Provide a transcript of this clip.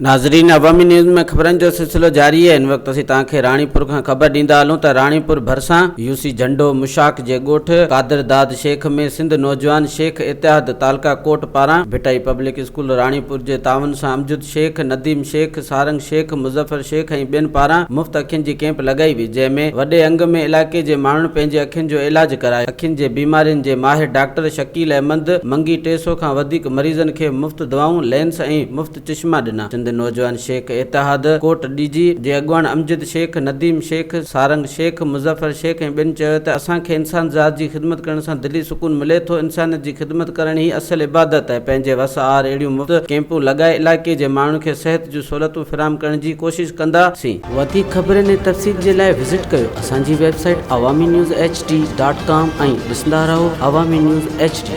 ناظرين عوامي نيوز ۾ خبرن جو سلسلو جاري آهي هن وقت اسين توهان کي راڻيپور کان خبر ڏيندا هلون ته راڻيپور ڀرسان يو سي جهنڊو مشاق جي ڳوٺ قادر داد شيخ ۾ سنڌ نوجوان شيخ اتحاد تعلقه ڪوٽ پاران ڀٽائي پبلڪ اسڪول راڻيپور جي تعاون سان امجد شيخ، نديم شيخ، سارنگ شيخ، مظفر شيخ ۽ ٻين پاران مفت اکين جي ڪئمپ لڳائي وئي جنهن ۾ وڏي انگ ۾ علائقي جي ماڻهن پنهنجي اکين جو علاج ڪرايو اکين جي بيمارين جي ماهر ڊاڪٽر شڪيل احمد منگي 300 کان وڌيڪ مريضن کي مفت دوائون، لينس ۽ مفت چشما ڏنا. سنڌ نوجوان شيخ اتحاد ڪوٽ ڏيجي جي اڳواڻ امجد شيخ، نديم شيخ، سارنگ شيخ، مظفر شيخ ۽ ٻين چيو ته اسان کي انسان ذات جي خدمت ڪرڻ سان دلي سڪون ملي ٿو، انسانيت جي خدمت ڪرڻ ئي اصل عبادت آهي، پنهنجي وس آهر اهڙيون مفت ڪئمپون لڳائي علائقي جي ماڻهن کي صحت جون سهولتون فراهم ڪرڻ جي ڪوشش ڪندا سين. وڌيڪ خبرن ۽ تفصيل جي لاء وزٽ ڪيو اسان جي website Awami news H D dot com ۽ ڏسندا رهو عوامي نيوز ايڇ ڊي.